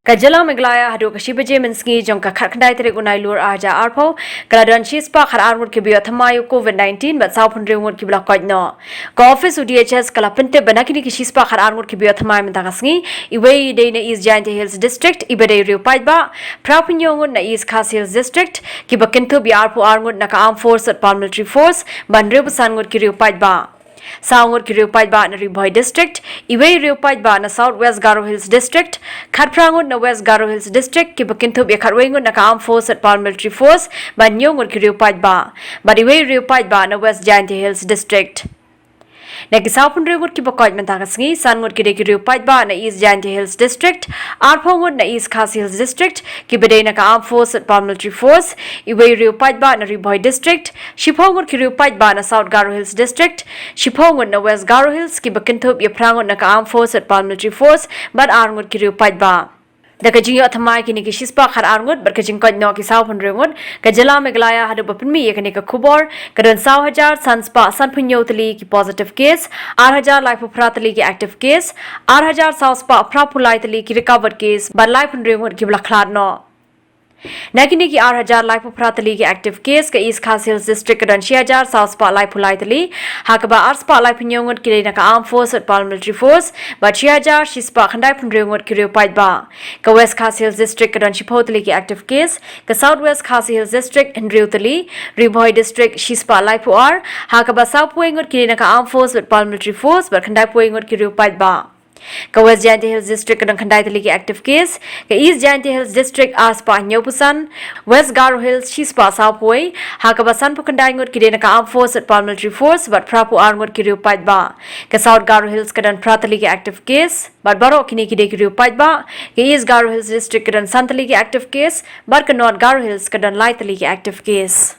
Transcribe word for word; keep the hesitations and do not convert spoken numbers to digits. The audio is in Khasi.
Ka jylla Meghalaya haduh ka shi baje mynsngi jong ka khatkhyndai tarik u Nailur arhajar arphew ka la don shispah khatar ngut kiba ïoh thymmai ïa u COVID nineteen bad sawphew hynriew ngut kiba la koit noh. Ka office u D H S ka la pyntip ba na kine ki shispah khatar ngut kiba ïoh thymmai mynta ka sngi, iwei i dei na East Jaintia Hills District iba dei riew paidbah, phraphew hynñiew ngut na East Khasi Hills District kiba kynthup ïa arphew ar ngut na ka Armed Force bad Paramilitary Force bad hynriewphew san ngut ki riew paidbah. Saw ngut ki riew paidbah na Ri Bhoi District, iwei riew paidbah na South West Garo Hills District, khatphra ngut na West Garo Hills District kiba kynthup ïa khatwei ngut na ka Armed Force bad Paramilitary Force bad hynñiew ngut ki riew paidbah, bad iwei riew paidbah na West Jaintia Hills District. Na ki sawphew hynriew ngut kiba koit mynta ka sngi, san ngut ki dei ki riew paidbah na East Jaintia Hills District, arphew ngut na East Khasi Hills District kiba dei na ka Armed Force bad Paramilitary Force, iwei riew paidbah na Ri Bhoi District, shiphew ngut ki riew paidbah na South Garo Hills District, shiphew ngut na West Garo Hills kiba kynthup ïa phra ngut na ka Armed Force bad Paramilitary Force bad ar ngut ki riew paidbah. Da ka jingïoh thymmai kine ki shispah khatar ngut bad ka jingkoit noh ki sawphew hynriew ngut, ka jylla Meghalaya haduh ba pynmih ïa kane ka khubor ka don saw hajar san spah sanphew hynñiew tylli ki positive case, ar hajar laiphew phra tylli ki active case, ar hajar saw spah phraphew lai tylli ki recovered case bad laiphew hynriew ngut kiba la khlad noh. Na kine ki ar hajar laiphew phra tylli ki active case, ka East Khasi Hills District ka don shi hajar saw spah laiphew lai tylli, ha kaba ar spah laiphew hynñiew ngut ki dei na ka Armed Force bad Paramilitary Force bad shi hajar shi spah khyndaiphew hynriew ngut ki riew paidbah. Ka West Khasi Hills District ka don shiphew tylli ki active case, ka South West Khasi Hills District hynriew tylli, Ri Bhoi District shi spah laiphew ar, ha kaba sawphew wei ngut ki dei na ka Armed Force bad Paramilitary Force bad khyndaiphew wei ngut ki riew paidbah. Ka West Jaintia Hills District ka don khyndai tylli ki active case, ka East Jaintia Hills District ar spah hynñiewphew san, West Garo Hills shi spah sawphew wei, ha kaba sanphew khyndai ngut ki dei na ka Armed Force bad Paramilitary Force bad phraphew ar ngut ki riew paidbah. Ka South Garo Hills ka don phra tylli ki active case bad baroh kine ki dei ki riew paidbah, ka East Garo Hills District ka don san tylli ki active case bad ka North Garo Hills ka don lai tylli ki active case.